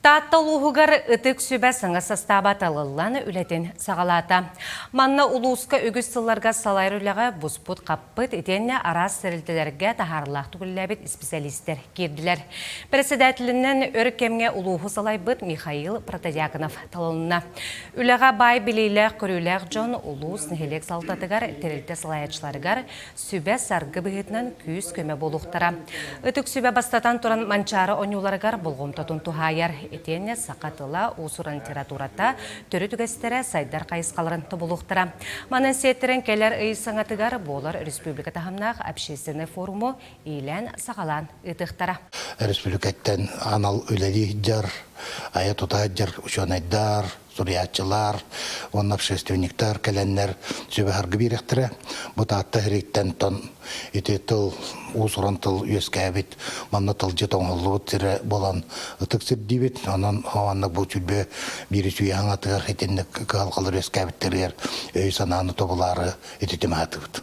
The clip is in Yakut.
Таатта улууһугар Ытык Сүбэ саҥа састааба талыллан үлэтин саҕалаата. Манна улууска үгүс сылларга салайар үлэҕэ буспут-хаппыт итиэннэ араас тэрилтэлэргэ таһаарыылаахтык үлэлээбит исписэлиистэр киирдилэр. Председателинэн өр кэмҥэ улууһу салайбыт Михаил Протодьяконов талылынна. Үлэҕэ баай билиилээх-көрүүлээх дьон улуус, нэһилиэк салалтатыгар, тэрилтэ салайааччыларыгар сүбэ-саргы быһыытынан күүс-көмө буолуохтара. Ытык сүбэ бастатан туран Манчаары оонньууларыгар болҕомтотун туһаайар. Итиэннэ саха тыла, уус-уран литературата, төрүт үгэстэрэ сайдар хайысхаларын тобулуохтара. Манан сиэттэрэн кэлэр ый саҥатыгар буолар республика таһымнаах общественнай форуму иилээн-саҕалаан ыытыахтара. Республикаттан анал үлэлии сылдьар, айа-тута сылдьар учуонайдар, суруйааччылар уонна общественниктар кэлэннэр сүбэһаргы биэриэхтэрэ. Бу Таатта иһириттэн тон ити тыл уус-уран тыл үөскээбит, манна тылдьыт оҥоһуллубут сирэ буолан ытык сир диибит. Онон маннык бу сүлбэ биир үчүгэй аҥатыгар итинник кыһалҕалар үөскээбиттэригэр өй-санааны тобулаары ити түмэ сатыыбыт.